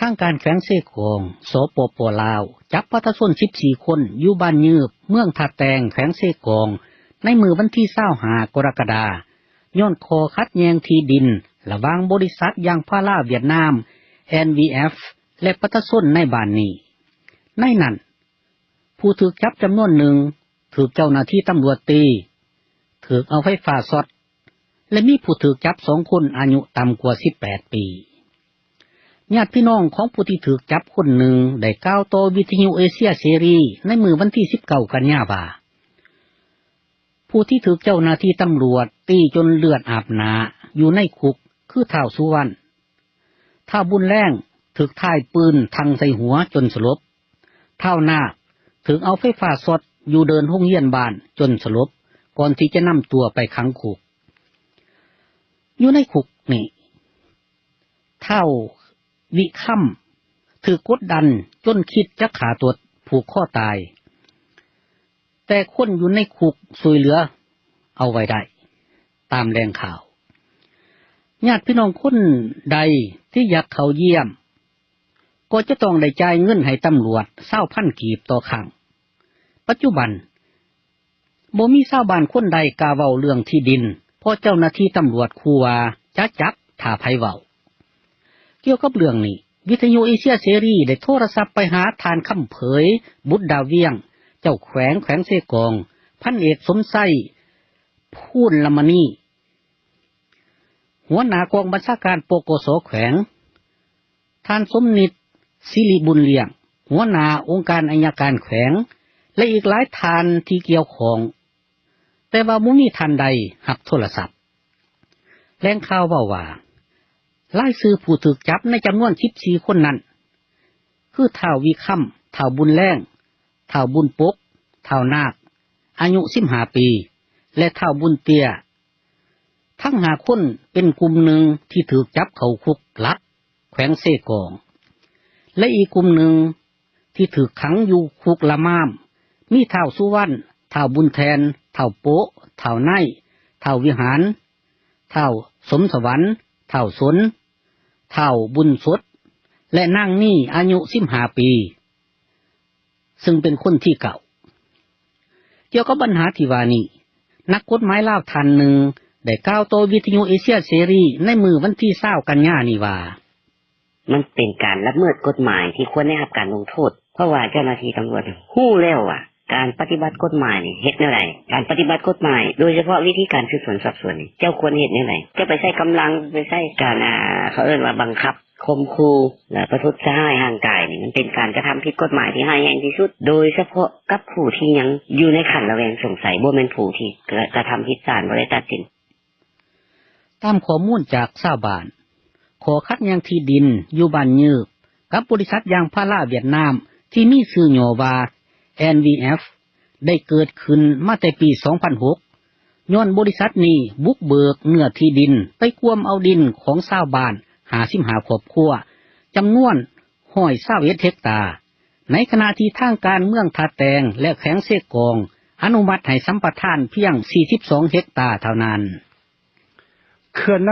າງການແຂວງເຊກອງ ສປປ ລາວ ຈັບປະຊາຊົນສິບສີ່ຄົນ ຢູ່ບ້ານຍືບ ເມືອງທ່າແຕງ ແຂວງເຊກອງ ໃນມື້ວັນທີຊາວຫ້າ ກໍລະກະດາ ຍ້ອນຂໍ້ຂັດແຍ່ງທີ່ດິນ ລະຫວ່າງບໍລິສັດຢາງພາລາຫວຽດນາມ ແອນ ວີ ເອັຟ ແລະ ປະຊາຊົນໃນບ້ານນີ້. ໃນນັ້ນ ຜູ້ຖືກຈັບຈຳນວນໜຶ່ງ ຖືກເຈົ້າໜ້າທີ່ຕຳຫຼວດຕີ, ຖືກເອົາໄຟຟ້າຊັອດ ແລະ ມີຜູ້ຖືກຈັບສອງຄົນ ອາຍຸຕ່ຳກວ່າສິບແປດປີ. ຍາດພີ່ນ້ອງຂອງຜູ້ທີ່ຖືກຈັບຄົນໜຶ່ງ ໄດ້ກ່າວຕໍ່ວິທະຍຸເອເຊຍເສລີ ໃນມື້ວັນທີສິບເກົ້າ ກັນຍາ ວ່າ ຜູ້ທີ່ຖືກເຈົ້າໜ້າທີ່ຕຳຫຼວດຕີຈົນເລືອດອາບໜ້າຢູ່ໃນຄຸກ ຄື ທ້າວ ສຸວັນ. ທ້າວ ບຸນແລງ ຖືກທ້າຍປືນທັ່ງໃສ່ຫົວຈົນສະຫຼົບ. ທ້າວ ນາກ ຖືກເອົາໄຟຟ້າຊັອດຢູ່ເດີ່ນໂຮງຮຽນບ້ານຈົນສະຫຼົບ ກ່ອນທີ່ຈະນຳຕົວໄປຂັງຄຸກ. ຢູ່ໃນຄຸກນີ້ ທ້າວ ວິຄຳ ຖືກກົດດັນຈົນຄິດຈະຂ້າຕົວຜູກຄໍຕາຍ, ແຕ່ຄົນຢູ່ໃນຄຸກຊ່ວຍເຫຼືອເອົາໄວ້ໄດ້, ຕາມແຫຼ່ງຂ່າວ. ຍາດພີ່ນ້ອງຄົນໃດທີ່ຢາກເຂົ້າຢ້ຽມ ກໍຈະຕ້ອງໄດ້ຈ່າຍເງິນໃຫ້ຕຳຫຼວດຊາວພັນກີບຕໍ່ຄັ້ງ. ປັດຈຸບັນ ບໍ່ມີຊາວບ້ານຄົນໃດກ້າເວົ້າເລື່ອງທີ່ດິນ ເພາະເຈົ້າໜ້າທີ່ຕຳຫຼວດຂູ່ວ່າຈະຈັບຖ້າໃຜເວົ້າ. ກ່ຽວກັບເລື່ອງນີ້ ວິທະຍຸເອເຊຍເສລີ ໄດ້ໂທລະສັບໄປຫາທ່ານ ຄຳເຜີຍ ບຸດດາວຽງ ເຈົ້າແຂວງ ແຂວງເຊກອງ, ພັນເອກ ສົມໄຊ ພູນລະມະນີ ຫົວໜ້າກອງບັນຊາການ ປກສ ແຂວງ, ທ່ານ ສົມນິດ ສິລິບຸນລ້ຽງ ຫົວໜ້າອົງການໄອຍະການແຂວງ ແລະ ອີກຫຼາຍທ່ານທີ່ກ່ຽວຂ້ອງ, ແຕ່ວ່າບໍ່ມີທ່ານໃດຮັບໂທລະສັບ. ແຫຼ່ງຂ່າວເວົ້າວ່າ ລາຍຊື່ຜູ້ຖືກຈັບໃນຈຳນວນສິບສີ່ຄົນນັ້ນ ຄື ທ້າວ ວິຄຳ, ທ້າວ ບຸນແລງ, ທ້າວ ບຸນປົກ, ທ້າວ ນາກ ອາຍຸສິບຫ້າປີ ແລະ ທ້າວ ບຸນເຕ້ຍ. ທັງຫ້າຄົນເປັນກຸ່ມໜຶ່ງທີ່ຖືກຈັບເຂົ້າຄຸກຫຼັກແຂວງເຊກອງ ແລະ ອີກກຸ່ມໜຶ່ງທີ່ຖືກຂັງຢູ່ຄຸກລະມາມ ມີ ທ້າວ ສຸວັນ, ທ້າວ ບຸນແທນ, ທ້າວ ໂປະ, ທ້າວ ໄນ, ທ້າວ ວິຫານ, ທ້າວ ສົມສະຫວັນ, ທ້າວ ສົນ, ທ້າວ ບຸນສົດ ແລະ ນາງນີ ອາຍຸສິບຫ້າປີ ຊຶ່ງເປັນຄົນທີເກົ້າ. ກ່ຽວກັບບັນຫາທີ່ວ່ານີ້, ນັກກົດໝາຍລາວທ່ານໜຶ່ງໄດ້ກ່າວຕໍ່ວິທະຍຸເອເຊຍເສລີໃນມື້ວັນທີຊາວ ກັນຍານີ້ວ່າ ມັນເປັນການລະເມີດກົດໝາຍທີ່ຄວນໄດ້ຮັບການລົງໂທດ, ເພາະວ່າເຈົ້າໜ້າທີ່ຕຳຫຼວດຮູ້ແລ້ວວ່າ ການປະຕິບັດກົດໝາຍນີ້ເຮັດແນວໃດ? ການປະຕິບັດກົດໝາຍ ໂດຍສະເພາະວິທີການສືບສວນສອບສວນນີ້ ເຈົ້າຄວນເຮັດແນວໃດ? ເຈົ້າໄປໃຊ້ກຳລັງ, ໄປໃຊ້ການ, ອ່າ, ເຂົາເອີ້ນວ່າບັງຄັບ, ຂົ່ມຂູ່ ແລະ ປະທຸດສະຮ້າຍຮ່າງກາຍນີ້ ມັນເປັນການກະທຳຜິດກົດໝາຍທີ່ຮ້າຍແຮງທີ່ສຸດ, ໂດຍສະເພາະກັບຜູ້ທີ່ຍັງຢູ່ໃນຂັ້ນລະແວງສົງໄສ, ບໍ່ແມ່ນຜູ້ທີ່ກະ, ກະທຳຜິດສານບໍ່ໄດ້ຕັດສິນ. ຕາມຂໍ້ມູນຈາກຊາວບ້ານ, ຂໍ້ຂັດແຍ່ງທີ່ດິນຢູ່ບ້ານຍືບກັບບໍລິສັດຢາງພາລາຫວຽດນາມທີ່ມີຊື່ຫຍໍ້ວ່າ ແອນ ວີ ເອັຟ ໄດ້ເກີດຂຶ້ນມາແຕ່ປີສອງພັນຫົກ ຍ້ອນບໍລິສັດນີ້ບຸກເບີກເນື້ອທີ່ດິນໄປກວມເອົາດິນຂອງຊາວບ້ານຫ້າສິບຫ້າຄອບຄົວ ຈຳນວນຮ້ອຍຊາວເອັດເຮັກຕາ, ໃນຂະນະທີ່ທາງການເມືອງທ່າແຕງ ແລະ ແຂວງເຊກອງ ອະນຸມັດໃຫ້ສຳປະທານພຽງສີ່ສິບສອງເຮັກຕາເທົ່ານັ້ນ. ເຂື່ອນ